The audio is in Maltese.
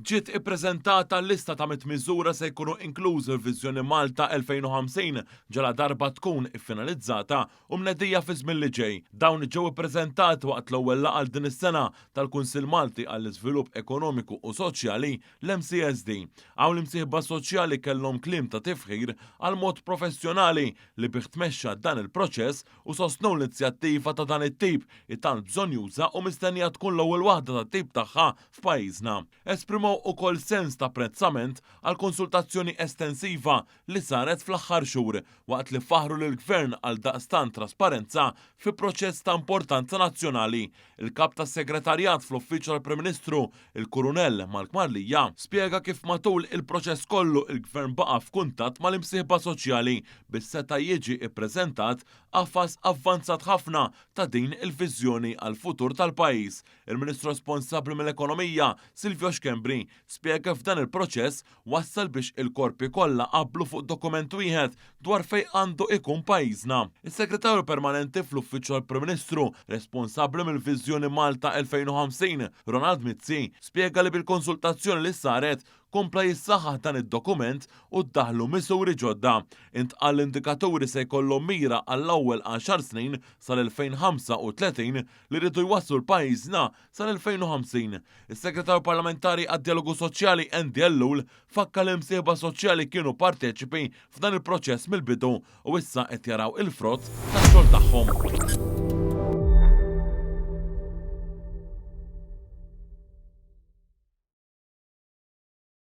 Ġiet ippreżentata lista ta' mit miżura se jkunu inklużi f'Viżjoni Malta 2050 ġaladarba tkun iffinalizzata u mnedija fiż-żmien li ġej. Dawn ġew ippreżentati waqt l-ewwel laqgħa għal din is-sena tal-Kunsill Malti għall-Iżvilupp Ekonomiku u Soċjali, l-MCSD. Hawn l-imsieħba soċjali kellhom kliem ta' tifħir għall-mod professjonali li bih tmexxa dan il-proċess u sostnew l-inizjattiva ta' dan it-tip hi tant bżonnjuża u mistennija tkun l-ewwel waħda tat-tip tagħha f'pajjiżna. Esprimew ukoll sens ta' apprezzament għall-konsultazzjoni estensiva li saret fl-aħħar xhur, waqt li faħħru lill-Gvern għal daqstant trasparenza fi proċess ta' importanza nazzjonali. Il-Kap tas-Segretarjat fl-Uffiċċju tal-Prim Ministru, il-Kurunell Mark Marlija, spjega kif matul il-proċess kollu il-Gvern baqa' f'kuntatt mal-imsieħba soċjali biex seta' jiġi ppreżentat qafas avvanzat ħafna ta' din il-viżjoni għall-futur tal-pajjiż. Il-Ministru responsabbli mill-Ekonomija, Silvio Schembri, spjega kif dan il-proċess wassal biex il-korpi kollha qablu fuq dokument wieħed dwar fejn għandu ikun pajjiżna. Is-Segretarju Permanenti fl-Uffiċċju tal-Prim Ministru responsabbli mill-Viżjoni Malta 2050, Ronald Mizzi, spjega li bil-konsultazzjoni li saret kompla jissaħħaħ dan id-dokument u ddaħħlu miżuri ġodda. Intqal l-indikaturi se jkollhom mira għall-ewwel għaxar snin sal-2035 li rridu jwasslu l-pajjiżna sal-2050. Is-Segretarju Parlamentari għad-Djalogu Soċjali Andy Ellul fakkar li l-imsieħba soċjali kienu parteċipi f'dan il-proċess mill-bidu u issa qed jaraw il-frott tax-xogħol tagħhom.